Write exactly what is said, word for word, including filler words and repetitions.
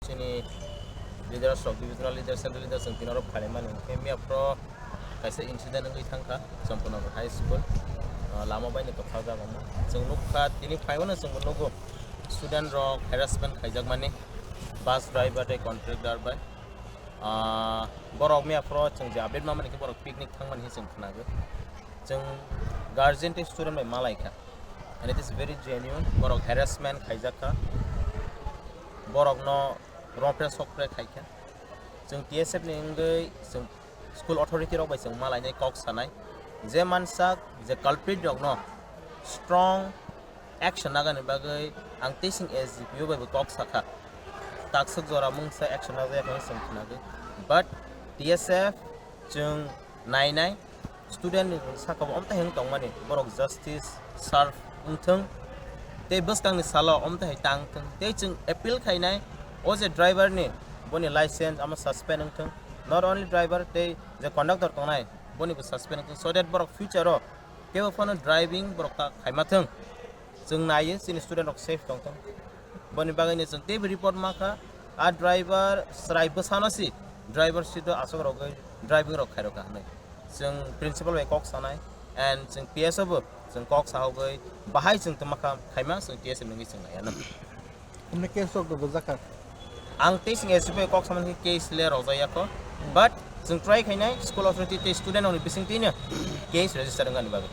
Tini leaders rok, divisional leaders, central leaders, chwng tini oro phaimani. Hwnkhe miya phoro kaisa incident wngwi thangkha Champunagor High School, ah, lama baino kwpha jaga mo. Chwng nukha, tini phaimano chwngbo nugo, student rok harassment khaijakmani, bus driver tei contractor bai. Ah, borok miya phoro chwng je update mamani khe borok picnic thangmani hinwi chwng khnago. Chwng guardian tei student bai malaikha. And it is very genuine. Borok harassment khaijakha. Borokno romphre sokphre khaikha. Chwng T S F ni wngwi chwng school authority rok bai chwng malainai kok sanai. Je mansak je culprit rokno strong action nagani bagwi ang tei chwng S D P O bai bo kok sakha. Takswk jora mungsa action najak hinwi chwng khnago. But T S F chwng nainai student ni saka bo omtai hwng tongmani, borok justice serve wngthwng tei bwskangni salo omtai hai tangthwng. Tei chwng appeal khainai o je driver ni boni license ama suspend wngthwng, not only driver tei je conductor tongnai boni bo suspend wngthwng, so that borok future o kebo phano driving borok ta khaima thwng. Chwng naiyo chini student rok safe tongthwng. Boni bagwino chwng teibo report makha, a driver chwrai bwsano si driver seat o aswk rogwi driving rok khairokha hinwi. Chwng principal bai kok sanai and chwng T S O bo chwng kok sahogwi bahai chwng tongmakha khaima chwng T S O nungwi chwng naiya. Hwnwi case rok bo bwjakha. Ang tei chwng S D P O kok samani case le rojak yakho, but chwng try khainai school authority tei student rokni bisingtwino case register wngani bagwi.